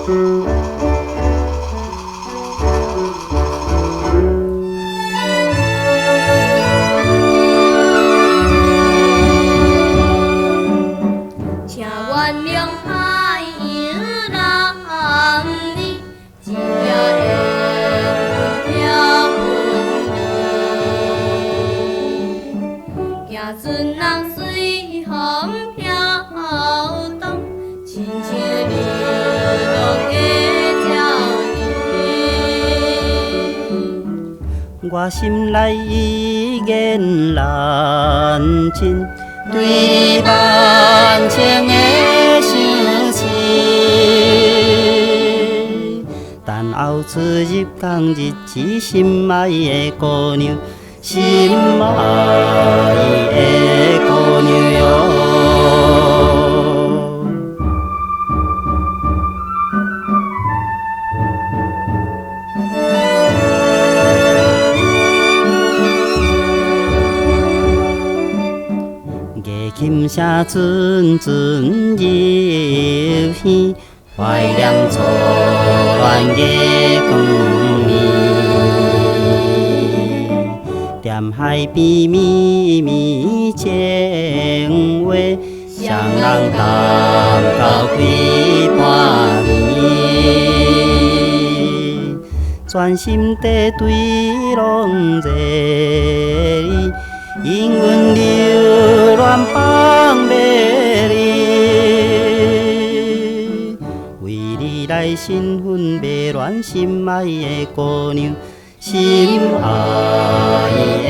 請原諒海洋男兒，一夜緣分拆分離。行船人隨風飄蕩，親像日落的鳥兒。我心內一言難盡，對你萬千的相思。等後出入仝日子，心愛的姑娘，心愛的姑娘喲。月琴聲陣陣入耳，懷念初戀的光年。踮海邊綿綿情話，雙人談到規半暝。全心地對攏熱你，因阮留戀放袂離，為你來新婚袂戀心愛的姑娘，心愛的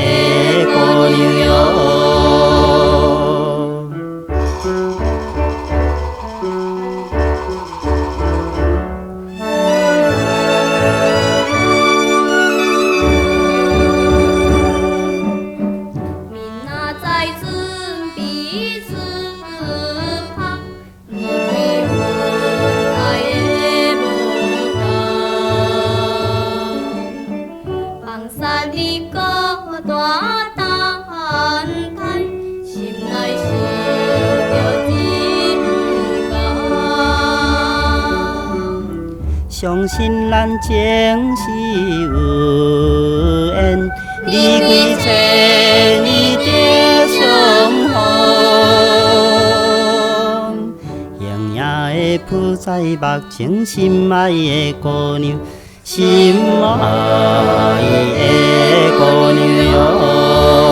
姑娘喲。明仔載準備出發，離開阮愛的無同，放捒你孤單等待，心內想著一工。相信咱前世有緣，離開千里的相逢，形影的浮在目前，心愛的姑娘，心愛的姑娘喲。